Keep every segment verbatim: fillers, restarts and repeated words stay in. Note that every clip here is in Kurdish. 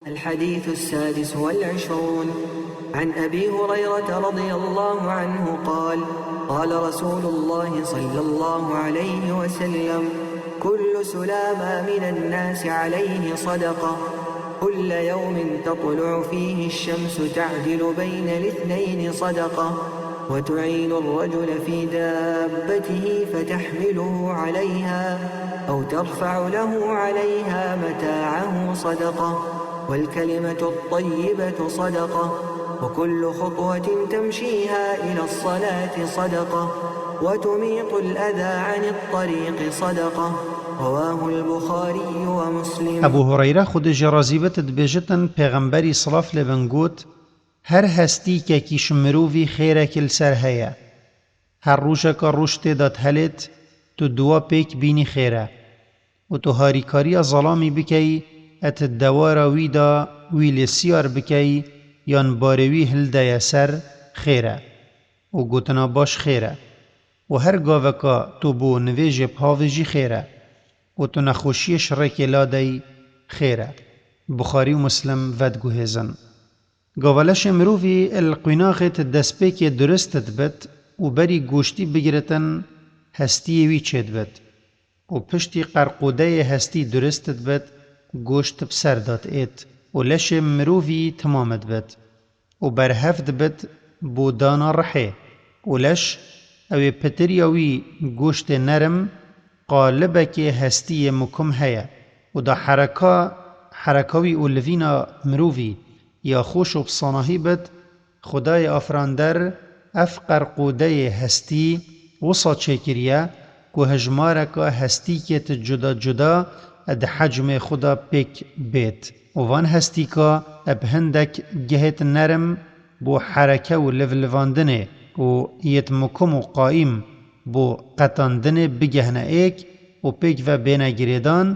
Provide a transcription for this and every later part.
الحديث السادس والعشرون. عن أبي هريرة رضي الله عنه قال: قال رسول الله صلى الله عليه وسلم: كل سلامى من الناس عليه صدقة، كل يوم تطلع فيه الشمس تعدل بين الاثنين صدقة، وتعين الرجل في دابته فتحمله عليها، أو ترفع له عليها متاعه صدقة، والكلمة الطيبة صدقة، وكل خطوة تمشيها إلى الصلاة صدقة، وتميط الأذى عن الطريق صدقة. رواه البخاري ومسلم. Ebû Hureyre, Xwedê jê razî bit, dibêjitin, Pêxemberî, silaf lê bin, got: Her hestîkekî ji mirovî xêrekî li ser heye. Her rojeka roj tê de dihelêt, tu dua pêk bînî xêr e. Û tu harîkariya zelamî bikey, et dewara wî de wî lê siyar bikey, yan barê wî hildeye ser, xêr e. Û gotina baş xêr e. Û her gaveka tu bo nivêjê bi havê jî xêr e. Û tu nexweşiyê ji rêkê ladey, xêr e. Buxarî û Muslim vediguhêzin. Gava leşê mirovî li qwînaxê di destpêkê durist dibit û berî goştî bigiritin, hestiyê wî çêdibit. Û piştî qerqûdeyê hestî durist dibit, goşt bi ser de diêt û leşê mirovî timam dibit û berhev dibit bo dana rihê. Û leş, ew ê pitiriya wî, goştê nerim, qalibekê hestiyê mukim heye û da hereka, hereka wî û livîna mirovî ya xweş û bi sanahî bit, Xwedayê afirander ev qerqûdeyê hestî wisa çêkiriye ku hijmareka hestîkêt cuda cuda di hecmê xwe de pêk bêt û van hestîka bi hindek gehêt nerim bo hereke û livlivandinê û yêt mukim û qaîm bo qetandinê bigehne êk û pêk ve bêne girêdan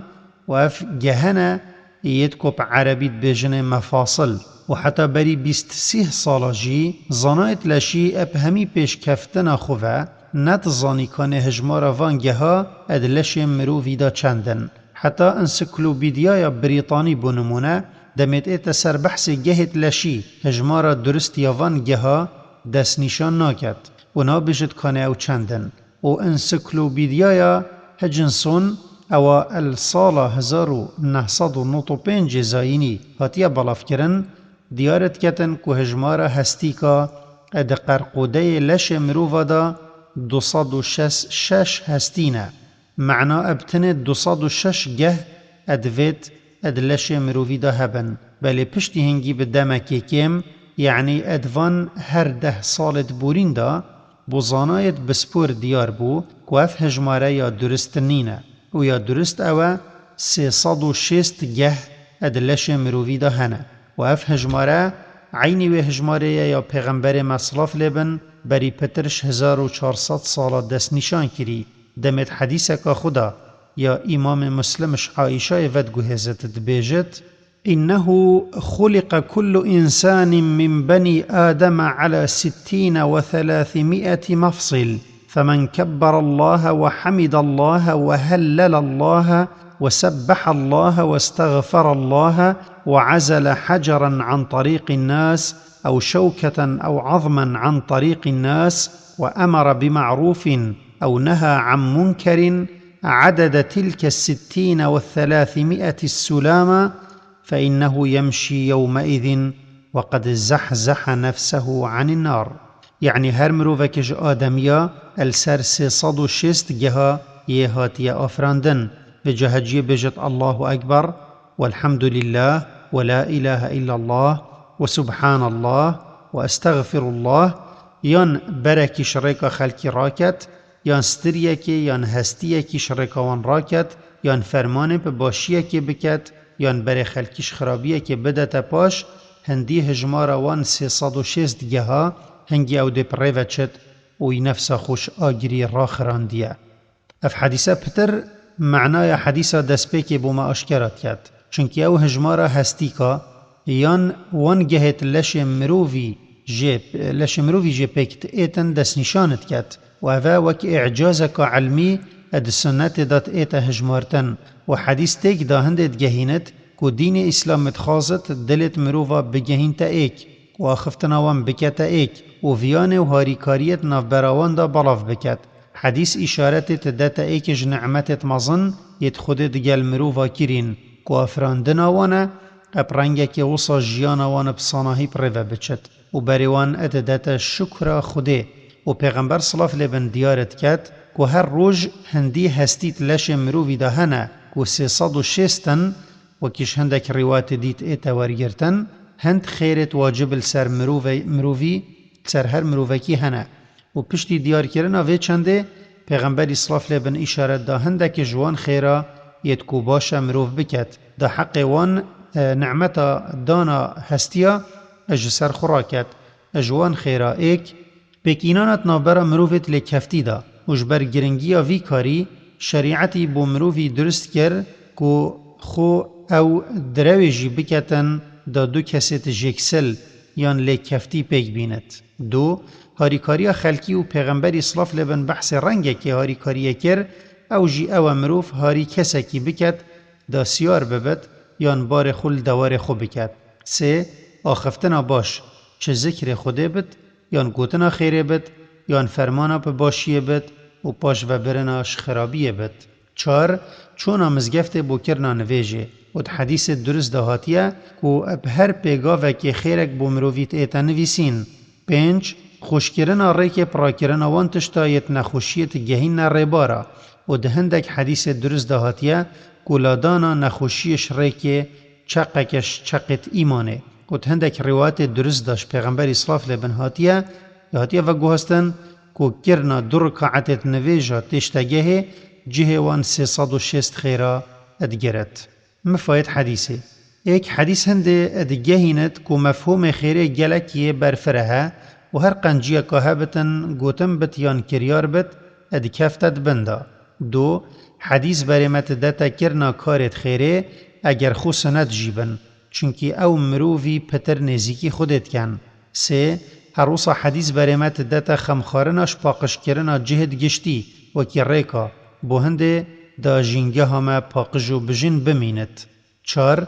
û ev gehene yêt ku bi erebî dibêjinê mefasil. Û heta berî bîst sîh sala jî zanayêt leşî eb hemî pêşkeftina xwe ve nedizanî kanê hijmara van geha ed leşê mirovî de çend in. Heta Ensiklopîdyaya Brîtanî, bo nimûne, demêt ête ser behsê gehêt leşî, hijmara durist ya van geha destnîşan naket û nabêjit kanê ew çend in. Û Ensiklopîdyaya Hutchinson, ewa el sala hezar û neh sed û nod û pêncê zayînî hatiye belavkirin, diyar diketin ku hijmara hestîka di qerqûdeyê leşê mirova de du sed û şêst şeş hestî ne. Mena eb tenê du sed û şeş geh ed vêt ed leşê mirovî de hebin. Belê piştî hingî bi demekê kêm, yanî ed van her deh salêt borîn de, bo zanayêt bi spor diyar bû ku ev hejmare ya durist nîne û ya durist ew e, sê sed û şêst geh ed leşê mirovî de hene û ev hejmare eynî wê hejmarê ye ya Pêxemberê me, silav lê bin, berî pitir ji hezar û çar sed sala destnîşan kirî. Demêt hedîseka xwe de ya Îmamê Muslim ji Aîşayê vediguhêzit, dibêjit: إنه خلق كل إنسان من بني آدم على ستين وثلاثمائة مفصل، فمن كبر الله وحمد الله وهلل الله وسبح الله واستغفر الله وعزل حجرا عن طريق الناس أو شوكة أو عظما عن طريق الناس وأمر بمعروف أو نهى عن منكر عدد تلك الستين والثلاثمائة السلامى فإنه يمشي يومئذ وقد زحزح نفسه عن النار. Yanî her mirovekî ji ademiya li ser sê sed û şêst geha yê hatiye afirandin. Vêca heciyê bêjit: Allahu Ekber, welhamdulillah, we la ilahe illallah, we subhanallah, we estexfirullah, yan berekî ji rêka xelkî raket, yan stiriyekê yan hestiyekî ji rêka wan raket, yan fermanê bi başiyekê biket, yan berê xelkî ji xirabiyekê bidete paş, hindî hijmara wan sê sed û şêst geha, hingî ew dê bi rê ve çit û wî nefsa xwe ji agirî raxirandiye. Ev hedîse pitir menaya hedîsa destpêkê bo me aşkera diket. Çunkî ew hijmara hestîka yan wan gehêt leşê mirovî jê, leşê mirovî jê pêk diêtin destnîşan diket û ev e wek îcazeka ilmî di sunnetê de diête hijmartin û hedîs têk de hindê digehînit ku dînê Îslamê dixwazit dilêt mirova bigehînte êk û axiftina wan bikete êk û viyanê û harîkariyêt navbera wan de belav biket. Hedîs îşaretê didete êkê ji nimetêt mezin yêt Xwedê digel mirova kirîn, ku afirandina wan e, eb rengekê wisa jiyana wan bi sanahî bi rê ve biçit û berê wan didete şukra Xwedê. Û Pêxember silav lê bin diyar diket ku her roj hindî hestît leşê mirovî de hene ku sê sed û şêst in, wekî ji hindek rîwayetê dît ête wergirtin, hind xêrêt wacib li ser mirove-, mirovî, li ser her mirovekî hene. Û piştî diyarkirina vê çendê, Pêxemberî silav lê bin îşaret da hindekî ji wan xêra yêt ku baş e mirov biket, da heqê wan, e, nimeta dana hestiya ji ser xwe raket, ji wan xêra êk, pêkînanat navbera mirovêt lêkeftî da û ji ber giringiya vî karî şerîetî bo mirovî durust kir ku xwe ew direwê jî biketin da du kesêt jêksil yan lêkeftî pêk bînit. Du, harîkariya xelkî û Pêxemberî silav lê bin behsê rengekê harîkariyê kir, ew jî ew e mirov harî kesekî biket, da siyar bibit yan barê xwe li dewarê xwe biket. Sê, axiftina baş, çi zikrê Xwedê bit, yan gotina xêrê bit, yan fermana bi başiyê bit û paş ve birina ji xirabiyê bit. Çar, çûna mizgeftê bo kirina nivêjê û di hedîsê durist de hatiye ku bi her pêgavekê xêrek bo mirovî ête nivîsîn. Pênc, xweşkirina rêkê pirakirina wan tişta yêt nexweşiyê digehîne rêbara û di hindek hedîsê durist de hatiye ku ladana nexweşiyê ji rêkê çeqeke ji çeqêt îmanê û di hindek rîwayetê durist de ji Pêxemberî silav lê bin hatiye, hatiye veguhastin ku kirina du rikaetêt nivêja têştegehê cihê wan sê sed û şêst xêra digiret. Mifayet hedîsê. Êk hedîs hindê digehînit ku mefhûmê xêrê gelek yê berfireh e û her qenciyeka hebitin, gotin bit yan kiryar bit, dikefte di bin de. Du, hedîs berê me didete kirina karêt xêrê, eger xwe sinet jî bin, çunkî ew mirovî pitir nêzîkî Xwedê dikin. Sê, her wisa hedîs berê me didete xemxarina ji paqijkirina cihêt giştî, wekî rêka, bo hindê da jîngeha me paqij û bijîn bimînit. Çar,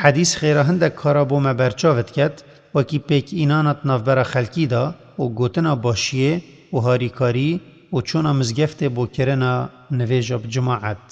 hedîs xêra hindek kara bo me berçav diket, wekî pêkînanat navbera xelkî de û gotina başiyê û harîkarî û çûna mizgeftê bo kirina nivêja bi cimaet.